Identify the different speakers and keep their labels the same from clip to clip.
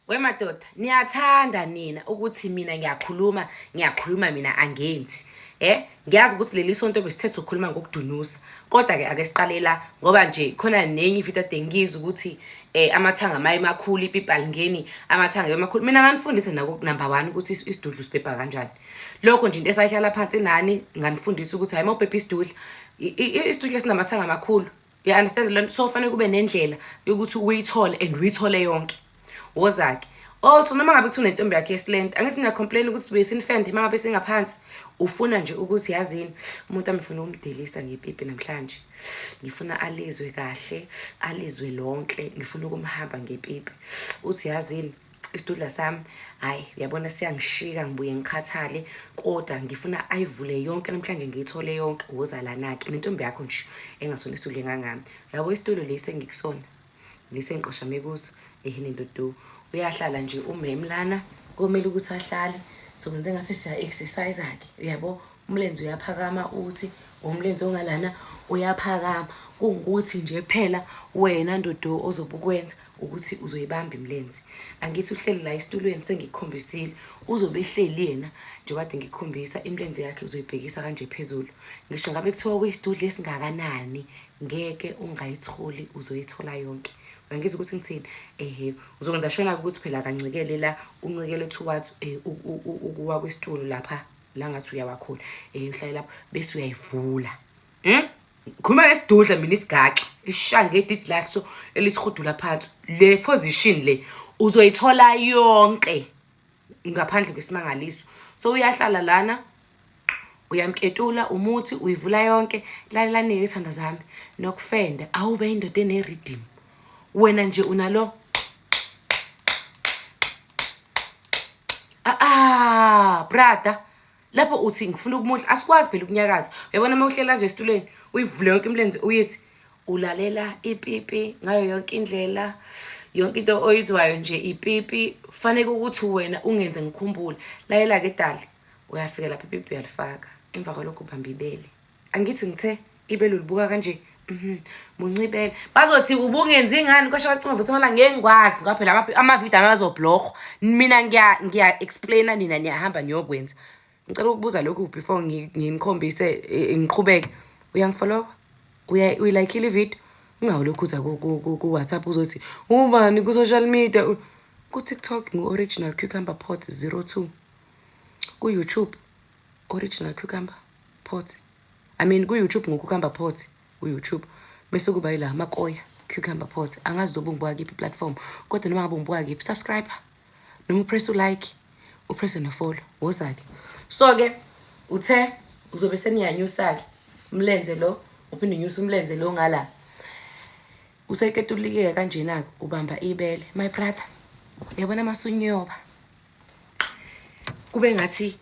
Speaker 1: We madoda, niyathanda nina ukuthi mina ngiyakhuluma, ngiyakhuluma mina angenzi. Eh, ngiyazi ukuthi leli sonto besithethe ukukhuluma ngokudunusa. Kodwa ke ake siqale la ngoba nje khona nenye ivideo ade ngizwa ukuthi amathanga maye makhulu ipipa alingeni amathanga emakhulu. Mina nganifundisa nako number 1 ukuthi isidudlu sibhebha kanjani. Lokho nje into esayihlala phansi nani nganifundisa ukuthi hayi mawubhebha isidudla isidudla sinamathanga amakhulu. You understand lento? So fanele kube nendlela yokuthi uyithole and uyithole yonke. Wozake. Also noma ngabe kuthiwa unentombi yakhe yesilent, angithi niyacomplain ukuthi sibuye sinifende uma ngabe singaphansi. Ufuna nje ukuthi yazini umuntu amfuna ukumdelisa ngepipi namhlanje. Ngifuna alizwe kahle, alizwe lonke, ngifuna ukumhamba ngepipi. Uthi yazini isidudla sami hayi uyabona siyangishika ngibuye ngikhathale kodwa ngifuna ayivule yonke namhlanje ngiyithole yonke woza lana-ke nentombi yakho nje engasona isidudla engangami uyabo isitulo lesi engikusona lesi engiqoshame kuso ehene ndodo uyahlala nje umem lana komele ukuthi ahlale so kwenze ngathi siya-exercise-ke uyabo umlenze uyaphakama uthi umlenze ongalana uyaphakama kungukuthi nje kuphela wena ndodo ozobe ukwenza ukuthi uzoyibamba imilenze angithi uhleli la esitulweni sengikukhombisile uzobe ehleli yena njengoba kade ngikukhombisa imilenze yakhe uzoyibhekisa kanje phezulu ngisho ngabe kuthiwa kuyisidudla esingakanani ngeke ungayitholi uzoyithola yonke uyangizwa ukuthi ngithini ehe uzokwenza shona ukuthi phela akancikele la uncikele towards ukuwa kwesitulo lapha la ngathi uyawakhona uhlale lapho bese uyayivula Khuluma ngesidudla mina isigaxa isishaya ngedidi laso elisihudula phansi le position le uzoyithola yonke ngaphandle kwesimangaliso so uyahlala lana uyamketula umuthi uyivula yonke lalelani-ke ithanda zami nokufenda awube indoda ene-rhythm wena nje unalo ah, ah brother lapho uthi ngifuna ukumudla asikwazi phela ukunyakaza uyabona uma uhlela nje esitulweni uyivule yonke imilenze uyithi ulalela ipipi ngayo yonke indlela yonke into oyizwayo nje ipipi faneke ukuthi wena ungenze ngikhumbule lalela-ke dali uyafika lapho ipipi uyalifaka emva kwalokho ubamba ibele angithi ngithe ibele ulibuka kanje muncibele bazothi ubungenzi ngani kwasho kwacima futhi mala ngeke ngikwazi ngoba phela amavidiyo ami azobhlokwa mina ngiya-explaina nina niyahamba niyokwenza ngicela ukubuza lokhu before nginikhombise ngiqhubeke uyangifollowa uyilayikhile ividiyo ungawulokhu uza ku-whatsapp uzothi ubani ku-social media ku-tiktok ngu-original cucumber pot 02 ku-youtube original cucumber pot I mean ku-YouTube ngucucumber pot ku-YouTube bese kuba yila makoya cucumber pot angazi noba ungibuka kiphi platform kodwa noma ngabe ungibuka kiphi subscribe noma upress ulike upress nofollow woza-ke so-ke uthe uzobe seniyanyusa-ke umlenze lo uphinde unyuse umlenze lo ngala useketulike kanjena-ke ubamba ibele my brother yabona amasunyoba kube ngathi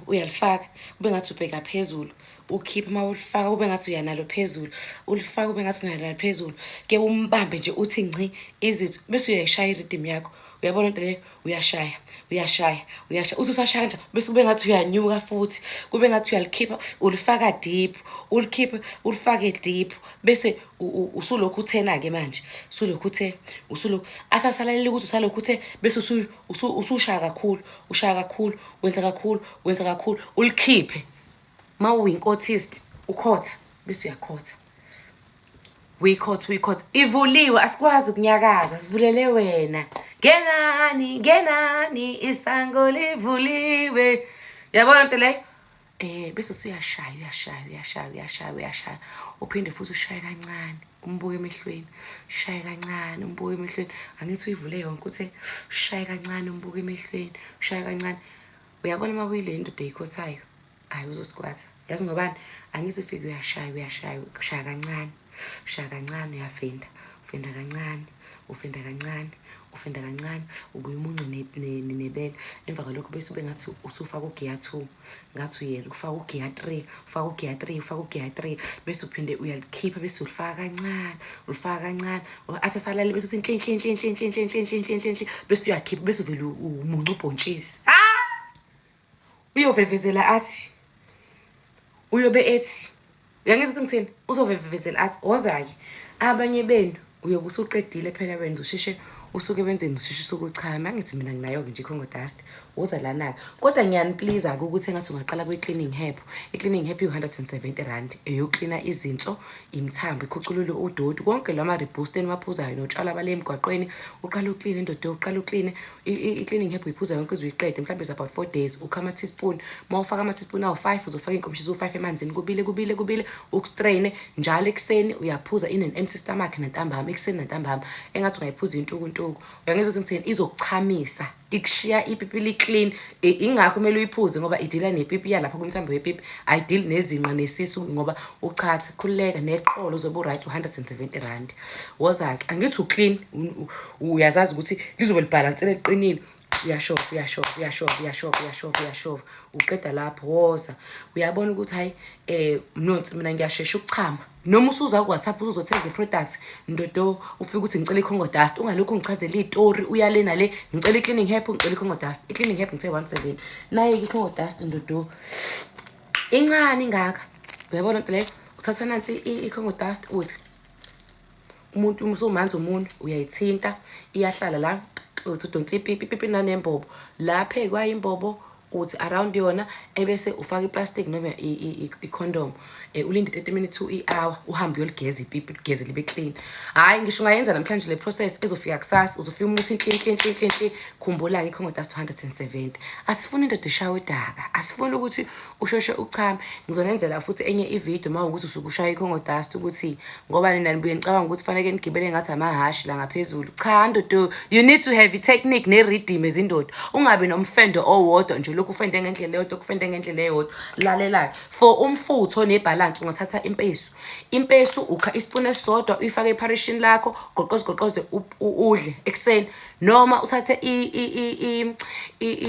Speaker 1: uyalifaka kube ngathi ubheka phezulu ukhiphe uma ulifaka kube ngathi uyanalo phezulu ulifaka kube ngathi uyanalo phezulu ke umbambe nje uthi ngci izithu bese uyayishaya iridim yakho uyabona into leyo uyashaya uyashaya uyashaya uthi usashaya nje bese kube ngathi uyanyuka futhi kube ngathi uyalikhipha ulifaka deep ulikhiphe ulifake deep bese usulokhu uthena-ke manje usulokhu uthe usulokhu asasalalele ukuthi usalokhu uthe bese usushaya kakhulu ushaya kakhulu wenza kakhulu wenza kakhulu ulikhiphe uma uwinkothist ukhotha bese uyakhotha uyikhotha uyikhotha ivuliwe asikwazi ukunyakaza sivulele wena ngenani ngenani isango livuliwe yabona nto leyo bese usuyashaya uyashaya uyashaya uyashaya uyashaya uphinde futhi ushaye kancane umbuke emehlweni ushaye kancane umbuke emehlweni angithi uyivule yonke uthe ushaye kancane umbuke emehlweni ushaye kancane uyabona uma uyile indoda eyikhothayo hayi uzosikwatha yazi ngobani angithi ufike uyashaya uyashaya ushaya kancane ushaya kancane uyafenda ufenda kancane ufenda kancane ufenda kancane ubuye umunce nebele emva kwalokho bese ube ngathi usufaka ugiya 2 ngathi uyeza ufaka ugiya 3 ufaka ugiya 3 ufaka ugiya 3 bese uphinde uyalikhipha bese ulifaka kancane ulifaka kancane athi asalale bese uthi nhli nhli nhli nhli nhli nhli nhli nhli nhli nhli bese uyakhipha bese uvele umunca ubhontshisi uyovevezela athi uyobe ethi uyangizwa ukuthi ngithini uzovevezela athi woza-ke abanye benu uyobe usuqedile phela wena uzosheshe Usuke wenzeni? Usheshisa ukuchama. Angithi mina nginayo-ke nje i-Congo dust. Woza lana-ke, kodwa ngiyani-please-ke ukuthi engathi ungaqala kwi-cleaning herb. I-cleaning herb iwu-R170, eyoklina izinso, imithambo, ikhuculule udoti, konke la ma-reboost eniwaphuzayo notshwala bale emgwaqweni. Uqale ukline, indoda, uqale ukline. I-cleaning herb uyiphuza yonke uze uyiqede, mhlawumbe is about 4 days. Ukha ama-teaspoon, uma ufaka ama-teaspoon awu-5, uzofaka iy'nkomishi ziwu-5 emanzini, kubile, kubile, kubile, ukustraine njalo ekuseni. Uyaphuza in an empty stomach nantambama, ekuseni nantambama. Engathi ungayiphuza intukuntuku. Uyangizwa ukuthi ngithini? Izokuchamisa, ikushiya ipipi li-clean. Ingakho kumele uyiphuze, ngoba idila nepipi yalapha kwimthambo yepipi, ayidili nezinqa nesisu, ngoba uchatha. Khululeka neqolo, uzobe u-right. R170. Woza-ke, angithi uclean, uyazazi ukuthi lizobe libhalansele, liqinile. Uyashova, uyashova, uyashova, uyashova, uyashova, uyashova, uqeda lapho. Woza, uyabona ukuthi hayi, mnonsi, mina ngiyashesha ukuchama. Noma usuza ku-WhatsApp uzothenga i-product, ndodo, ufike uthi, "Ngicela i-Congo dust." Ungalokhu ungichazela iy'tori, uyale nale. Ngicela i-cleaning herb, ngicela i-Congo dust. I-cleaning herb ngithe 170. Naye-ke i-Congo dust, ndodo, incane ingaka. Uyabona nto leyo? Uthatha nansi i-Congo dust, uthi umuntu uma usumanzi umuntu uyayithinta, iyahlala la. Uthi udonsa ipipi, ipipi nanembobo lapha kwayo, imbobo uthi around yona, ebese ufaka iplastic noma i-condom, ulinde 30 minutes to i-hour, uhambe uyoligeza ipipi, ligeze libe clean. Hhayi, ngisho ungayenza namhlanje le process, ezofika kusasa uzofika umuthi nhli nhli nhli nhli nhli. Khumbula-ke, i-Congo dust 270. Asifuni indoda eshawa udaka, asifuni ukuthi usheshe uchame. Ngizonenzela futhi enye ividiyo uma ukuthi usuke ushaya i-Congo dust, ukuthi ngoba nina nibuye nicabanga ukuthi faneke nigibele ngathi amahhashi la ngaphezulu. Cha ndodo, you need to have i-technique ne-rhythm ezindoda. Ungabi nomfendo owodwa nje, lokhu ufende ngendlela eyodwa, kufende ngendlela eyodwa. Lalela-ke, for umfutho nebhalansi, ungathatha impesu. Impesu, ukha isipuni esisodwa, uyifake epharishini lakho, goqoze, goqoze, udle ekuseni. Noma uthathe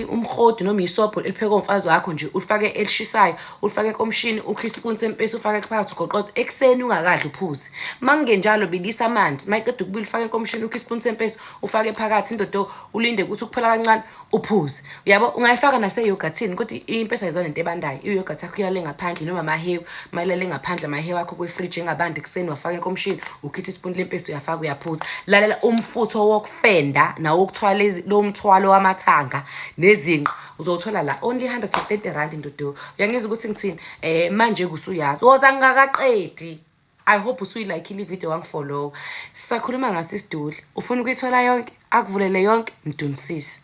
Speaker 1: umhodi noma isobho eliphekwe umfazi wakho nje, ulifake elishisayo, ulifake enkomishini, ukhe isipuni sempesi, ufake phakathi, ugoqoze ekuseni ungakadli, uphuze. Uma kungenjalo, bilisa amanzi, uma iqeda ukubila, ufake enkomishini, ukhe isipuni sempesi, ufake phakathi, indoda, ulinde ukuthi ukuphela kancane, uphuze. Uyabo, ungayifaka naseyogathini, kodwa impesi ayizona into ebandayo. Iyogathi yakho ilale ngaphandle, noma amahewu, uma ilale ngaphandle amahewu akho kwefriji engabandi, ekuseni wafaka enkomishini, ukhitha isipuni lempesi, uyafaka, uyaphuza. Lalela, umfutho wokufenda nawokuthwala lo mthwalo wamathanga nezinqa uzowuthola la, only R130, ndodo. Uyangizwa ukuthi ngithini? Manje kusuyazi, woza, ngingakaqedi. I hope usuyilaykhile ividiyo, wangifollow. Sisakhuluma ngaso isidudla. Ufuna ukuyithola yonke, akuvulele yonke, mdunisise.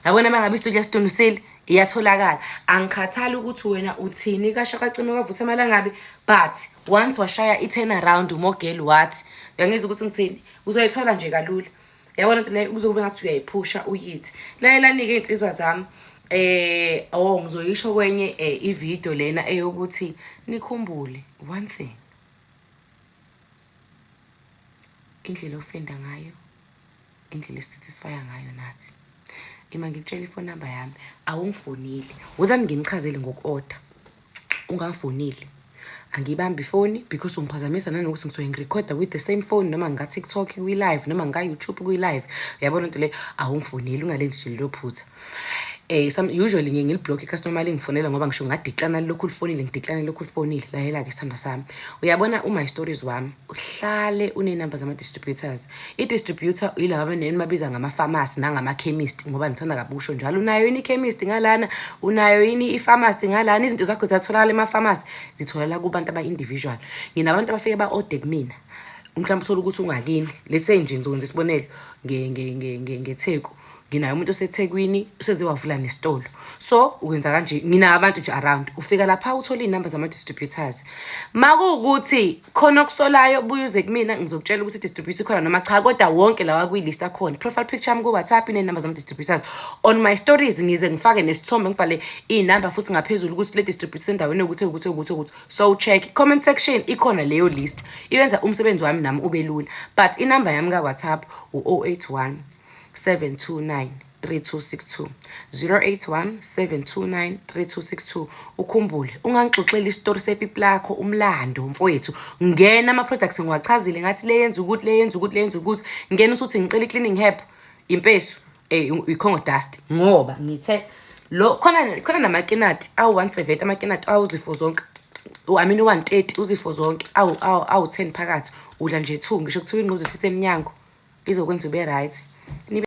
Speaker 1: Yabona, uma ngabe isidudla sidunisile, iyatholakala. Angikhathali ukuthi wena uthini, kasha kacime kwavutha amalangabi, but once washaya i-turn around umogeli wathi, uyangizwa ukuthi ngithini, uzoyithola nje kalula. Yabona nto leyo, kuzobe ngathi uyayiphusha uyithi. Lalelani-ke, iy'nsizwa zami, oh, ngizoyisho kwenye ividiyo lena eyokuthi nikhumbule one thing: indlela ofenda ngayo, indlela esisatisfya ngayo nathi. Ima ngikutshela ifoni number yami, awungifonile. Wozani nginichazele ngoku-order. Ungafonile, angiyibambi ifoni, because ungiphazamisa nanokuthi ngisuke ngirekhoda with the same phone, noma nga-TikTok kwi-live, noma nga-YouTube kwi-live. Uyabona nto leyo? Awungifoneli, ungalenzi nje lelo phutha. Some usually ngiye ngiliblock icustomer lingifonela, ngoba ngisho ngadecline lokhu lifonile, ngidecline lokhu lifonile. Lalela-ke, sithandwa sami, uyabona uma stories wami uhlale uney'namba zama-distributors. I-distributor yilaba enibabiza ngama-pharmacy nangama-chemist, ngoba ngithanda kabusho njalo. Unayo yini i-chemist ngalana? Unayo yini i-pharmacy ngalana? Izinto zakho ziyatholakala ema-pharmacy, zitholakala kubantu aba-individual. Nginabantu abafike ba-ode kumina. Mhlawumbe uthole ukuthi ungakini, let's say nje, ngizokwenza isibonelo ngeTheku. Nginaye umuntu oseThekwini, useze wavula nesitolo. So ukwenza kanje, nginayo abantu nje around. Ufika lapha, uthole iy'namba zama-distributors. Ma kuwukuthi khona okusolayo, buye uze kumina, ngizokutshela ukuthi i-distributor ikhona noma cha. Kodwa wonke lawa kwi-list akhona. Profile picture yami ku-WhatsApp iney'namba zama-distributors. On my stories ngize ngifake nesithombe, ngibhale iy'namba futhi ngaphezulu ukuthi le distributor isendaweni yokuthi, ukuthi, ukuthi, ukuthi. So check comment section, ikhona leyo list. Iyenza umsebenzi wami nami ube lula. But inamba yami ka-WhatsApp u-081 729 3262, 081 729 3262. Ukhumbule, ungangixoxeli isitori sepipi lakho, umlando mfowethu. Ngena, ama-products ngiwachazile, ngathi le yenza ukuthi, le yenza ukuthi, le yenza ukuthi. Ngena usuthi, "Ngicela i-cleaning herb, impesu, i-Congo dust," ngoba ngithe lo khona khona namakinati awu-170, amakinati awuzifo zonke, I mean u-130, uzifo zonke, awu-10 phakathi. Udla nje two, ngisho kuthiwa ingquzu sisemnyango, izokwenza ube right. Nibe.